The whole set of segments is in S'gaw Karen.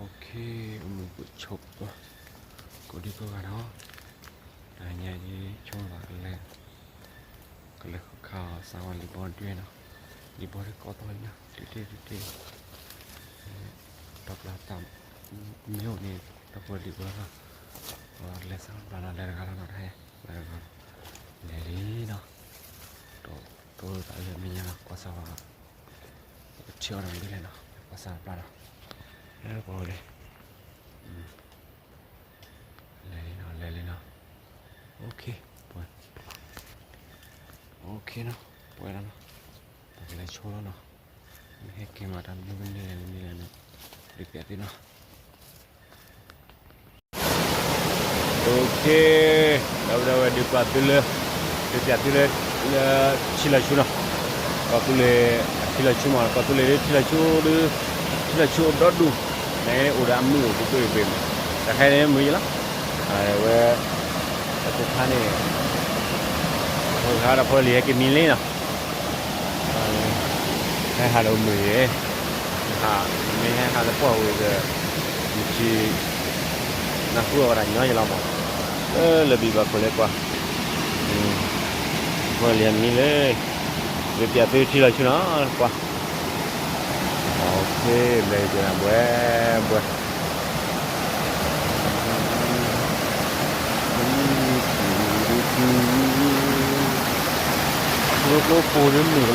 OK, အိၣ်မုာ်ဆိးပှၤ ကိးဒံကိးဂၤနီၤ, တဟါညါယဆိကမိၣ်လီၤ ကလဲၤ ကလဲၤဃုခးအီၤစးဝဲလံာ်ဘီဒွဲနီၤ, လံာ်ဘီဒွဲကိးသီလံနီၤ တုၤတ့ၢ်တုၤတ့ၢ်, တၢ်ပျၢ်တၢ် မ့ၢ်အိၣ်န့ၣ် တၢ်ပှဲၤလံာ်ဘီနီၤ, လဲၤစးပျၢ်နီၤ လဲၤတဂၤလီၤနီၤ တဟါ လဲၤတဂၤလီၤ, လဲၤလံနီၤ, တအိၣ်သးလၢမဲာ်ညါနီၤ ကွၢ်စးဝဲ ပထံၣ်အီၤဒီးမနုၤလဲၣ်နီၤ ကွၢ်စးပျၢ်နီၤ, ပှၤဝဲလံ လဲၤလံနီၤ လဲၤလံနီၤ, OK, ပှဲၤ, OK နီၤ ပှဲၤလီၤနီၤ, ပကလဲၤဆိလီၤနီၤ, မ့ၢ်ဟဲက့ၤမးတၢ်မနုၤမနုၤလဲၣ်မနုၤလဲၣ်န့ၣ် ဒုးပျးသုနီၤ OK, ဒီပုၢ်ဒီဝဲၢ် ဒုးပျးသုလၢ ဒုးပျးသုလၢ လၢထံလီၤဆူနီၤ, ကီၢ်သူလ့ၤ ထံလီၤဆူမး ကီၢ်သူလ့ၤဒ်ထံလီၤဆူဒ် ထံလီၤဆူအိၣ်ဒီဒူၣ်, န့ၣ်အိၣ်ဒီးအမုၢ်အိၣ်ပူၤကွံာ်ပ့ၤမး, တၢ်ခဲအံၤန့ၣ်မုာ်ယလီၤ, ဝဲ တကိးခါန့ၣ် တကိးခါဒီးဖိလံၤဟဲက့ၤမံလံနီၤ ဟဲဟးဒီးမုာ်ယဲ, ဟး, မ့ၢ်ဟဲဟးလၢပှၢ်ဝံၤဒီး မုၢ်ဆံး နၢ်ဟူအီၤဝဲဒၣ်ညီယလီၤမး, လၢဘံၣ်ဘၣ်ခိၣ်လၢကွၢ်, ဖိလံၤမံလံ, ယပျးသုထံလီၤဆူနီၤ ကွၢ်, ဘျဲၣ်ယဲဘှဲ, ဘှဲၣ် ကျိကျိပူၤဒ်မုာ်လီၤ,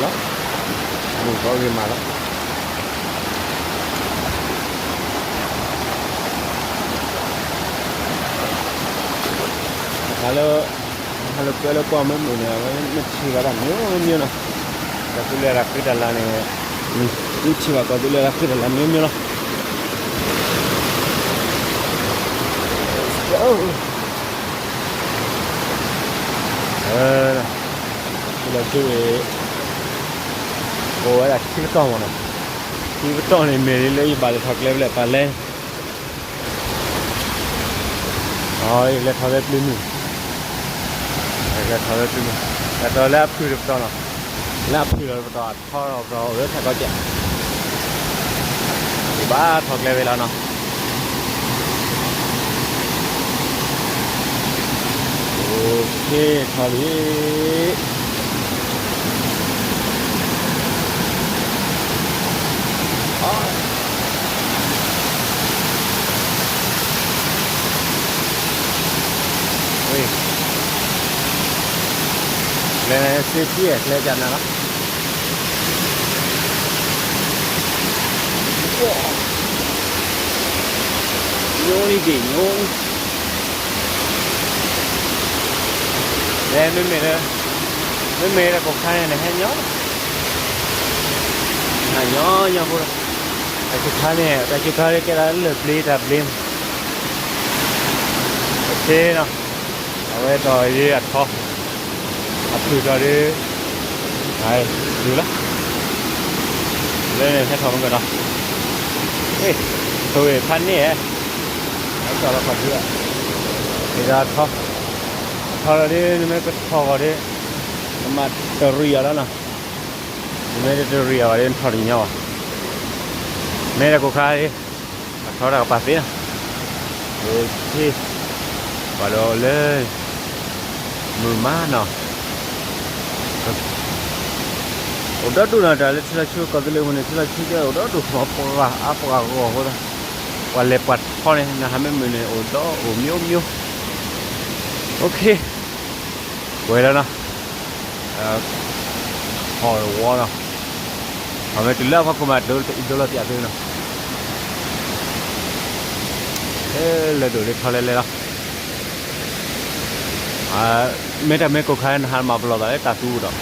မုာ်ကီဂ့ၤမးလီၤ, ဟါလၢ ဟါလၢကွဲလၢပှၢ်မုာ်မုာ်န့ၣ် အဝဲမ့ၢ်ထံၣ်ဘၣ်တၢ်မံၤမံၤနီၤ, ကီၢ်သူလ့ၤတၢ်ဃံတၢ်လၤန့ၣ် မ့ၢ်ထံၣ်ဘၣ်ကီၢ်သူလ့ၤတၢ်ဃံတၢ်လၤမံၤမံၤလီၤ. ထံလီၤဆူန့ၣ် အိၣ်ဝဲဒၣ်ခံပတီၢ်မးနီၤ, ခံပတီၢ်န့ၣ်မ့ၢ်လၢယဘၣ်လဲၤထီၣ်ကျဲဖဲလဲၣ် ပှၤလဲၤ အလဲၤထီၣ်ဖဲပျ့ၤမုၢ်, လဲၤထီၣ်ဖဲပျ့ၤမုၢ်, လဲၤထီၣ်လၢအဖုၣ်တပတီၢ်နီၤ, လၢအဖုၣ်လီၤတပတီၢ် အထီထီၣ်ပတီၢ်အိၣ်လၢထးကီကဲး, ဘၣ်ထီၣ်ကျဲဖဲလီၤနီၤ, အိၣ်ခ့ထီၣ်လံ ကျဲန့ၣ် safety ကျဲကနၤလီၤ, ညိနံၤဒံးညိ, မ့မ့ၢ်လၢ မ့မ့ၢ်လၢကိးခါန့ၣ် နဟဲညီ နညီညီဖိလီၤ, တၢ်စူၤခါန့ၣ် တၢ်စူၤခါလၢကဲဒၣ်လၢၢ်ဘျ့တၢ်ဘျ့, က့နီၤ, အဝဲတီၢ်အံၤအထီ အဖုၣ်ထီၣ်ဒီး ဒုးလီၤ, လၢန့ၣ်ဟဲထီၣ်မ့ၢ်ကဒီး, ဆိဝဲဖးန့ၣ်, ဟဲထီၣ်လီၤခီၣ်ထံး, ဒ်ဒီးထီ, ထီလီၤဒီး နမ့ၢ်ကထီၣ်ဂီၤဒီး နမၤတရံးအီၤလီၤနီၤ, နမ့ၢ်တတရံးအီၤဒီး နထီၣ်တညီဘၣ်, မ့ၢ်တၢ်ကိးခါဒီး ပှၤထီတၢ်ကပၤသ့နီၤ, ပှၤဒီးလၢ မုာ်မးနီၤ, အိၣ်ဒီဒူၣ်နီၤ တၢ်လၢထံလီၤဆူကီၢ်သူလ့ၤပူၤန့ၣ် ထံလီၤဆူကဲအိၣ်ဒီဒူၣ် ပှၤအါပှၤဂီၢ်အဃိသတး ပှၤလဲၤပှၤထီန့ၣ် နဟးမ့ၢ်မုာ်န့ၣ် အိၣ်ဒီးအိၣ်မျိုးမျိုး, OK, ပှဲၤလီၤနီၤ, ထီၣ်ဝီနီၤ, ထီၣ်မ့ၢ်တုၤလၢအဖီခိၣ်မး ဒိလီၤပျးသုနီၤ, လၢဒိၣ်လၢထီလဲၤလဲၤလီၤ, မ့ၢ်တၢ်မ့ၢ်ကိးခါ နဟးမၤပလီၢ်သးလၢတၢ်သူဒီး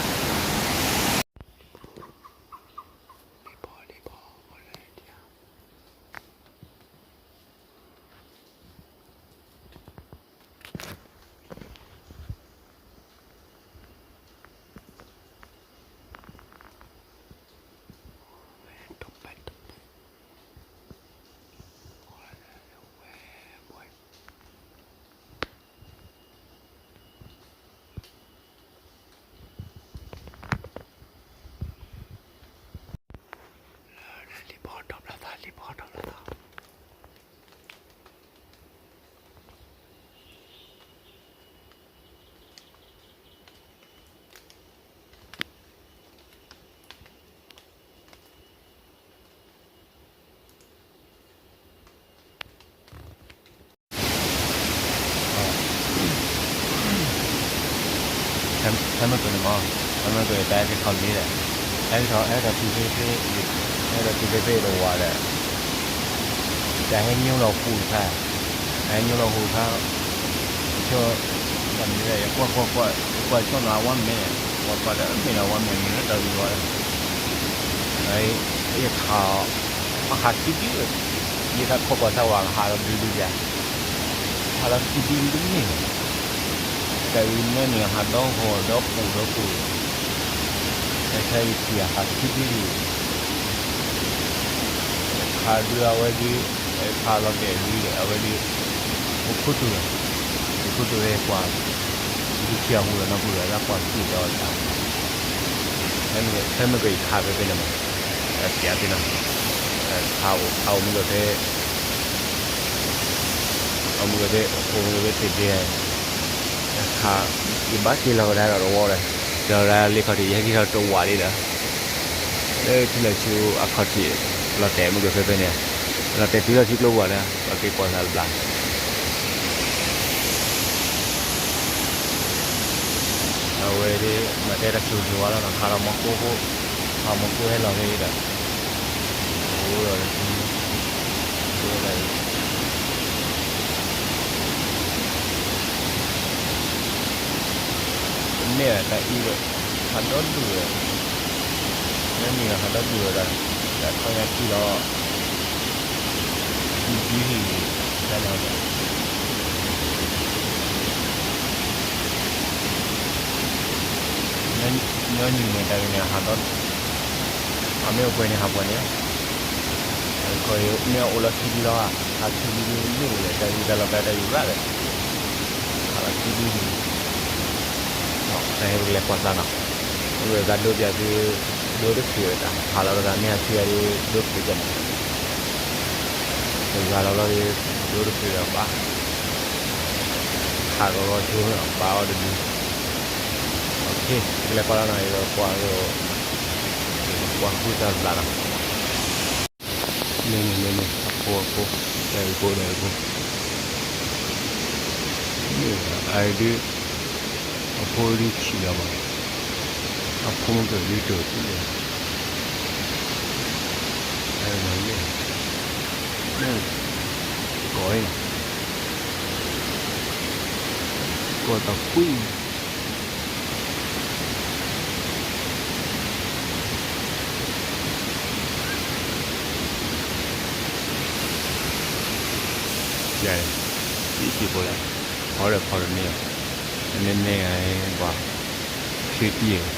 ဟဲမ့ၢ်ကၢၤန့ၣ်မး, ဟဲမ့ၢ်ကၢၤတၢ်ဟဲက့ၤထီၣ်လံဒီး, ဟဲက့ၤထီၣ် ဟဲထီၣ်ထူၣ်ဖဲဖဲ, ဟဲထီၣ်ထူၣ်ဖဲဖဲတဝၤဒီး, တၢ်ဟဲညိလီၤဟူးတခါ, တၢ်ဟဲညိလီၤဟူးတခါ, ယဆိ, တၢ်မ့ၢ်ဒီး ယကွၢ်ကွၢ်ကွၢ် ယကွၢ်ဆိနီၤ အဝါမဲာ်, ကွၢ်ကွၢ်ဒီးမ့ၢ်ဒီးအဝါမဲာ်မ့ၢ်လၢတၢ်အုၣ်လီၤဒီး, ယခးအီၤ, အဟးခံဒု, ယတၢ်ခိးကွၢ်သးဝးဟးလီၤဒုဒုယၤ ဟးလီၤခံဒုဒုတမ့ၢ်ဘၣ်, တၢ်အုၣ်မဲာ်န့ၣ်ဟးဒီဟီၣ်ဒီပူၤဒီပူၤ, တၢ်ဆါယထံၣ်အဟးခံဒုဒု, ခးဒုအဝဲဒု, ခးလီၤတဲာ်ဒုဒီး အဝဲဒု, အိၣ်ခူသူၣ်လီၤ, အိၣ်ခူသူၣ်လီၤကွၢ်, ဒုထံၣ်အဟူးဒီးနီၢ်ပူၤဒီး တၢ်ကွၢ်သူၣ်ဒီးတၢ် ဖဲမ့ၢ်ကီးယခးဖဲဖဲန့ၣ်မး, တၢ်စံးအီၤသ့နီၤ, ခးအိၣ်ခးအိၣ်မ့ၢ်ကီးဖဲ, အိၣ်မ့ၢ်ကီးဖဲ အိၣ်မ့ၢ်ကီးဖဲတ့ၢ်တ့ၢ်, ခး, ယဘၣ်က့ၤလီၤဝဲဒၣ်ဒီးတဝီဒီး, လီၤဝဲဒၣ်လ့ခီၣ်ထံး ယဟဲက့ၤထီၣ်တဝၤလံဒီး, လၢထံလီၤဆူအခီၣ်ထံး, လီၤတဲာ်မ့ၢ်ကီးဖဲဖဲန့ၣ်, လီၤတဲာ်တုၤလီၤထံကျိပူၤလၢ ပှၤက့ၤကွၢ်သးတဘျီ အဝဲဒၣ် မၤတဲတၢ်ဆိၣ်ဂ့ၤဆိၣ်ဝါလီၤနီၤ ခးလီၤမီၤကိၢ်ဖိ, ခးမီၤကိၢ်ဟဲလီၤဖဲအံၤဒီး, အိၣ်ဒီးတထံ, ဝဲဒၣ်အံၤ, တမ့ၢ်တၢ်အံၤဒီး, ဟးဒီဒူၣ်ဒီး, မ့မ့ၢ်ဟးဒီဒူၣ်ဒီး, တၢ်ခီညါထံလီၤ ခံဒုဟံၣ်န့ၣ်, ညီနုၢ်န့ၣ် တၢ်ဂ့ၢ်န့ၣ် ဟးဒီဒူၣ်, အမ့ၢ်အိၣ်ပှဲၤန့ၣ် ဟးပှဲၤန့ၣ်လီၤ, တၢ်တခီအံၤ မ့ၢ်အိၣ်လီၤခံဒုလီၤ, ဟးခံဒုဒုမ့ၢ်အိၣ်လဲၣ် တၢ်ဂ့ၢ်တၢ်လီၤတၢ်တၢ်ယူၤရၣ်ဒီး, ဟးလီၤခံဒုဟံၣ်န့ၣ်, တၢ်ဟဲပကလဲၤကွၢ်သးနီၤ, မ့ၢ်သးဒိပၠးသု, ဒိတဖုးတၢ် ဟးလီၤတဂၤမ့ၢ်ဟးခံဂၤဒီး ဒိတဖုးကဲမး တဂၤလီၤလီၤဒီး ဒိတဖုးဒီးဘၣ်, ဟးကရီဆိနီၤ ဘၣ်အီၤတဒု, ပကလဲၤကွၢ်လီၤနီၤ ယကွၢ်, ကွၢ်ဃုတၢ်ဘျးနီၤ, လၢန့ၣ်လၢန့ၣ် အဖိအဖိ, တၢ်အုၣ်ဖိတၢ်အုၣ်ဖိ, အဒု, အဖိဒုဆံးလီၤမး, အဖိမ့ၢ်ကဒုတိၤသံလီၤ, လၢ, ကိးအံၤနီၤ, ကိးတၢ်ကွံ ယၤ, ယံၤကံၢ်ဖိလဲၣ်, ဖီဒီးဖီတန့ၢ်, တန့ၢ်န့ၢ်ဂၤ, ပှၤ, ဆ့တံၢ်,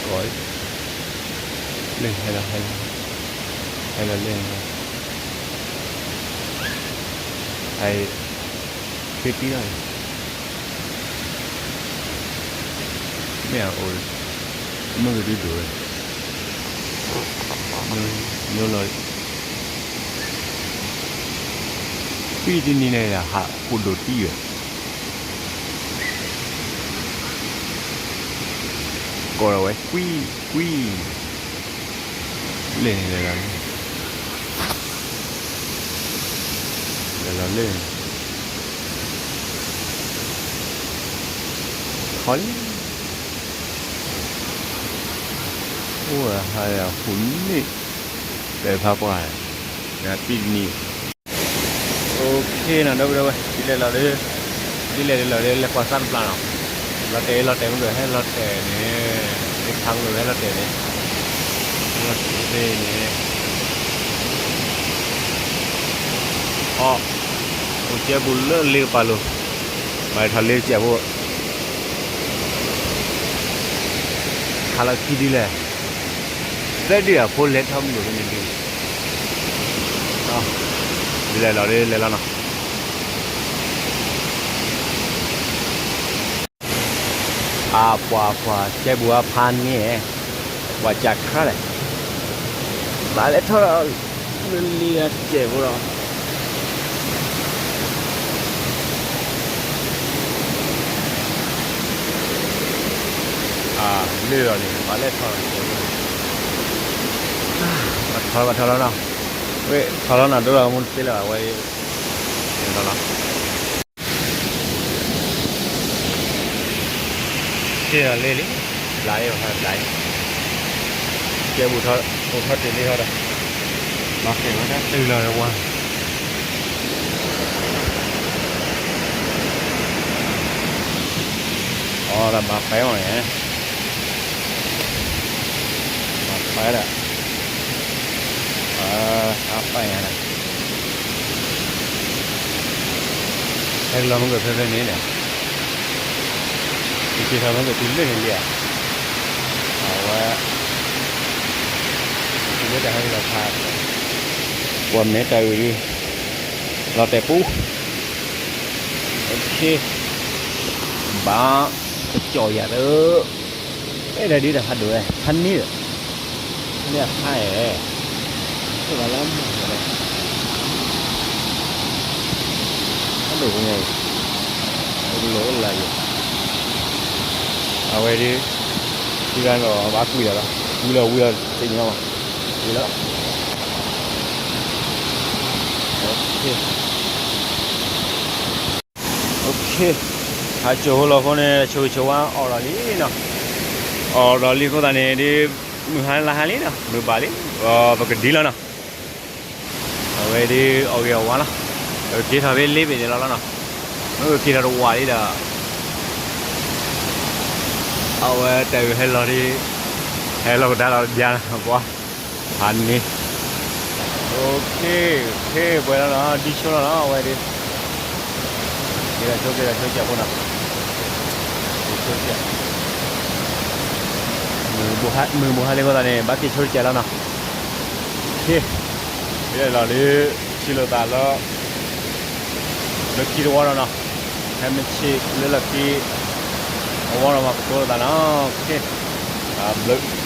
ကိးအံၤ, လၢဟဲလီၤဟဲလီၤ, ဟဲလီၤလၢ, အ, ဆ့တံၢ်လီၤ, မ့ၢ်အအိၣ်, မ့ၢ်ကဒုဒိၣ်ဝဲ, ညိလီၤ, ကွံတနံၤန့ၣ် ဟးဃိဒိၣ်တံၢ်ဝဲ, ကိးလီၤဝဲ ကွံ, ကွံ, လဲၤန့ၣ်လဲၤလီၤလၢ, လဲၤလီၤလၢ, ခီလံ, အိၣ်ဟးယၤဃိန့ၣ်, ပဖးပှၢ်, နပံတနံၤ OK နီၤ ဒီပုၢ်ဒီဝဲၢ် ဒ်လဲၣ်လီၤဒီး, ဒ်လဲၣ်ဒ်လီၤဒီး လဲၤကွၢ်သးတဘျီနီၤ, လီၤတဲာ်လီၤတဲာ်မ့ၢ်ကဟဲလီၤတဲာ်န့ၣ်, လၢဖးမ့ၢ်ကဟဲလီၤတဲာ်န့ၣ်, လီၤတဲာ်န့ၣ်, အီ, အိၣ်ကဲဘူးလၢလ့ကပၤလိၤ, မၤထီၣ်လ့ကဲးဖိ ခးလီၤခံဒုလဲၣ်, သၢဒုအဖိလဲၤထီၣ်မုၢ်ဒိၣ်ဖဲန့ၣ်ဒု, ဒ်လဲၣ်လီၤဒ်လဲၣ်လီၤနီၤ, အပှၤပှၤကဲဘူးအဖါန့ၣ်, ပှၤကးခါလဲၣ်, ဘၣ်လဲၤထီၣ်လၢလံအကဲးဖိလီၤ လၢလီၤန့ၣ် ဘၣ်လဲၤထီၣ်လီၤ, ဘၣ်ထီၣ်ဘၣ်ထီၣ်လီၤနီၤ, ထီၣ်လီၤနီၤ ဒိၣ်လီၤမူတသ့လၢၤဘၣ်ဝဲ, လီၤလီၤ, ထံၣ်လီၤလ့လံ, ဘျးအံၤဘၣ်ဘျးအံၤ, ကဲဘူးထီၣ် အိၣ်ထီၣ်တ့ၢ်လံထီၣ်ဒီး, မၤဃဲးဝဲဒၣ်တုၤလီၤဝါ အီၤဒီးမၤဖဲအီၤန့ၣ်, မၤဖဲဒီး, အါပၢ်ညါဒီး, ဟဲကလီၤမ့ၢ်ကဖဲဖဲန့ၣ်ဒီး, ယက့ၤထီၣ်မ့ၢ်ကတုၤလၢန့ၣ်လံဧါ, အဝဲ, တုၤလၢတၢ်ဟဲကလီၤဖး, ပှၤမဲတၢ်အုၣ်ဒုး, လီၤတဲာ်ပူ ဘၣ်, ကစီၣ်ယၤလၢ, အဲၣ်ဒိးဒုးတၢ်ဖးဒိၣ်ဝဲ ဖးန့ၢ်ဒီး, ဖးန့ၢ်အခါအဲၣ်, ဘၣ်လၢမၤဒီး, ဖးဒိၣ်ဝဲညါအံၤ, တကလိာ်လၢယိာ်, အဝဲဒုး, ထံဂၤဒီးဘၣ်ကွံာ်လီၤလီၤ, ဝံၤလီၤဝံၤလီၤတသ့ၣ်ညါဘၣ်, ဝံၤလီၤ ဟးစိာ်ဖိလီၤဖိန့ၣ် ဆိၣ်ဂ့ၤဆိၣ်ဝါအီၣ်ဒီးလံနီၤ, အီၣ်ဒီးလံအဃိသတးန့ၣ်ဒုး, မုၢ်ဟါလါဟါလံနီၤ မုၢ်ဘၣ်လံ, ပကဒံလီၤနီၤ, အဝဲဒုးအီၣ်ဂ့ၤအီၣ်ဝါလီၤ, ပက့ၤထီၣ်ဖဲလ့ဘ့ၣ်န့ၣ်လီၤလီၤနီၤ, မ့ၢ်ပက့ၤထီၣ်တဝာ်လံဒီး, အဝဲတၢ်အုၣ်ဟဲလီၤဒုး, ဟဲလီၤကဒါလီၤတဘျါလီၤ ပှၤ, ဟးန့ၣ် ခ့ပှဲၤလီၤနီၤ ဒ်ဆိလီၤနီၤ အဝဲဒုး, က့ၤဒီးဆိက့ၤဒီးဆိစၢ်ဖိနီၤ, ဆိစၢ်, မုၢ်ဘိးဟါလံအဃိသတးန့ၣ် ဘၣ်က့ၤဆိတစဲးလီၤနီၤ, ခ့, လီၤလၢ, ဆံးလိာ်သးလီၤ, လၢခံတဝီဒီးနီၤ, ဟဲမ့ၢ်ဆံးလၢလီၢ်ခံ, အဝီဒီးမၤကတိၤလိာ်သးနီၤ, ခ့, ဘျုး